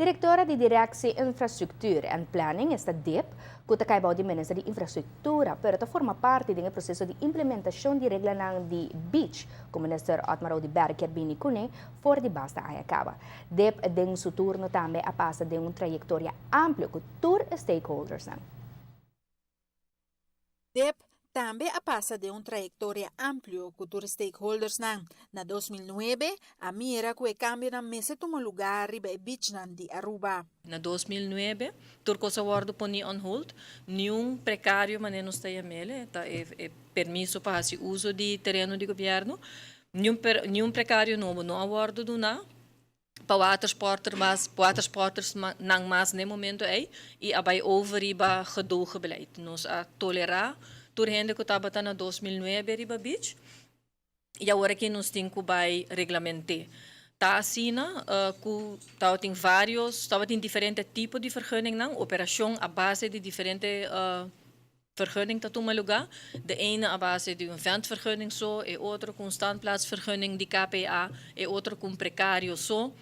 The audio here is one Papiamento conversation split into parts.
Direktora di Directie Infrastructuur en Planning, esta DIP, ku ta kai bou di Minister di Infrastruktura, pero ta forma parti den e proseso di implementashon di reglanan di beach ku Minister Otmar Oduber kier bini kuné for di basta aña kaba. DIP den su turno tambe a pasa den un trayektoria amplio ku tur e stakeholdersnan. DIP tambe a pasa den un trayektoria amplio ku tur e stakeholdersnan. Na 2009 a mira ku e kambionan mester tuma lugá riba e beachnan di Aruba. Na 2009 tur kos a wòrdu poni on hold, niun prekario manera nos ta yam'el, ta e permiso pa hasi uso di tereno di gobièrnu, niun prekario nobo no a wòrdu duná pa watersporter mas, watersporters nan mas n'e momento ei i a bai over riba gedogenbeleid. Nos a tolerá tur hende ku tabata na 2009 riba beach i awor aki nos tin ku bai reglament'é. Ta asina ku tabatin vários, tabatin diferente tipo di vergunningnan, operashon a base di diferente vergunning ta tuma lugá. De ene a base di un ventvergunning so, e otro ku un standplaatsvergunning di KPA, e otro ku un prekario so.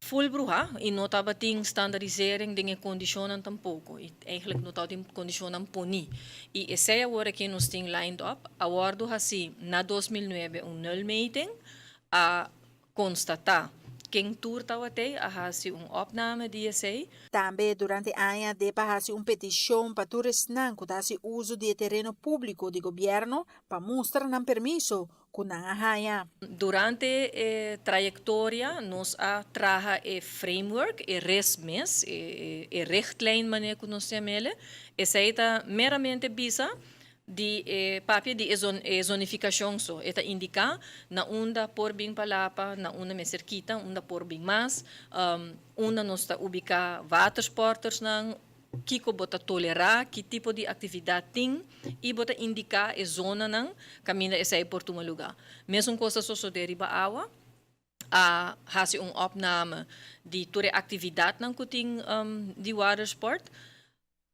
Full bruhá i no tabatin standarisering den e kondishonnan tampoko i eigenlijk no tabatin kondishonnan poní. I esei awor aki nos tin lined up, a wòrdu hasí na 2009 un nulmeting, a konstatá ken tur tabat'ei, a hasi un opname di esei. Tambe durante aña DIP a hasi un petishon pa tur esnan ku ta hasi uso di e tereno públiko di gobièrnu pa mustra nan permiso ku nan a haña. Durante e trayektoria nos a traha e framework, e res mes, e richtlijn manera ku nos yam'el. Esei ta meramente bisa di e papia di e zonifikashon so. E ta indiká na unda por bin palapa, na unda mester kita, unda por bin mas, unda nos ta ubiká watersportersnan, kiko bo ta tolerá, ki tipo di aktividat tin i bo ta indiká e zonanan kaminda esei por tuma lugá. Mesun kos ta sosodé riba awa. A hasi un opname di tur e aktividatnan ku tin di watersport.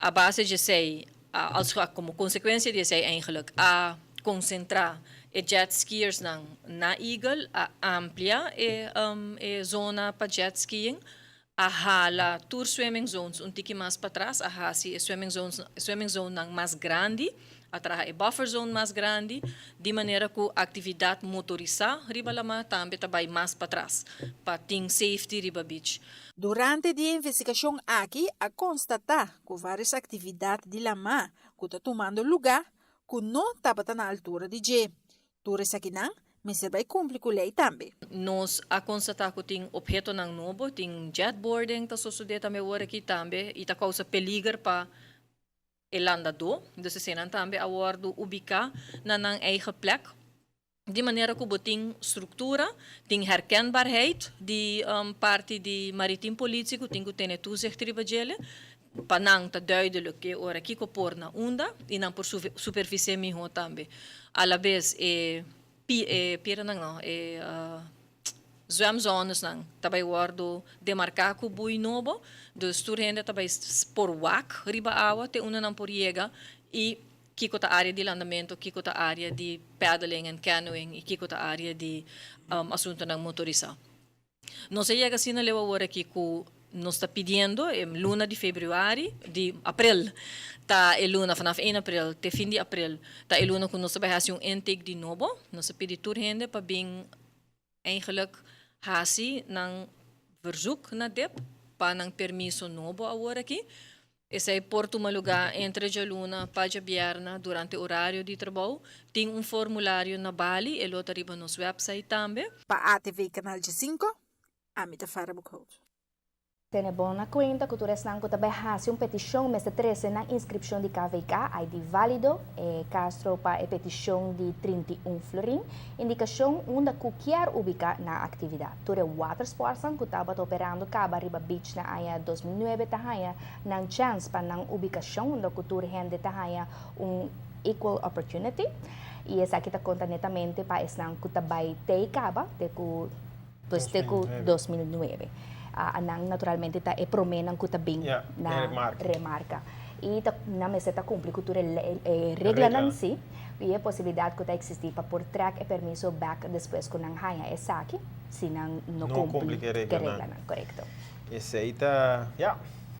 A base di esei, als komo konsekuensia di esei eigenlijk a konsentrá e jet skiersnan na Eagle, a amplia e zona pa jet skiing, a hala tur swimming zones un tiki mas patras, a hasi e swimming zones, swimming zonenan mas grandi, a traha e buffer zone mas grandi, di manera ku aktividat motorisá riba lamá tambe ta bai mas patras, pa tin safety riba beach. Durante di e investigashon aki a konstatá ku vários aktividat di lamá ku ta tumando lugá ku no tabata na altura di dje. Tur esakinan mester bai kumpli ku lei tambe. Nos a konstatá ku tin ophetonan nobo, tin jetboarding ta sosodé tambe awor aki tambe i ta kousa peliger pa e landadó. Dus esenan tambe a wòrdu ubiká na nan eigen plek. Di manera ku bo tin struktura, tin herkenbaarheid di parti di Maritiem Politie ku tin ku tene toezicht riba djele. Pa nan ta duidelijk ke ora kiko por na unda i nan por supervis'é mihó tambe. Alabes e pi e pieranan no, e zwemzonesnan ta bai wòrdu demarká ku bui nobo, dus tur hende ta bai por wak riba awa te unda nan por yega i kiko ta área di landamentu, kiko ta área di paddling en canoeing i kiko ta área di asuntunan motorisá. Nos a yega asina leu awor aki ku nos ta pidiendo e luna di februari, di aprel ta e luna, vanaf 1 aprel te fin di aprel ta e luna ku nos ta bai hasi un intake di nobo. Nos a pidi tur hende pa bin eigenlijk hasi nan verzoek na dip pa nan permiso nobo awor aki. Esei por tuma lugá entre djaluna pa djabièrna durante orario di trabou. Tin un formulario na bali, e lo ta riba nos wèpsait tambe. Pa ATV Canal 5, ami ta Farah Boekhout. Tene bon na kuenta ku tur esnan ku ta bai hasi un petishon mester trese nan inskripshon di KVK, ID válido, e Castro pa e petishon di 31 florin, indikashon unda ku kier ubiká nan aktividat. Tur e watersportsnan ku tabata operando kaba riba beach na aña 2009 ta haña nan chèns pa nan ubikashon unda ku tur hende ta haña un equal opportunity i esaki ta konta netamente pa esnan ku ta bai tei kaba te ku pues te ku 2009. Anan naturalmente ta e proménan ku ta bin na remarka i ta nan mester ta kumpli ku tur e reglanan si i e posibilidat ku ta eksistí pa por trèk e permiso bèk despues ku nan haña esaki si nan no kumpli ku e reglanan. Korekto. Esei ta, ja.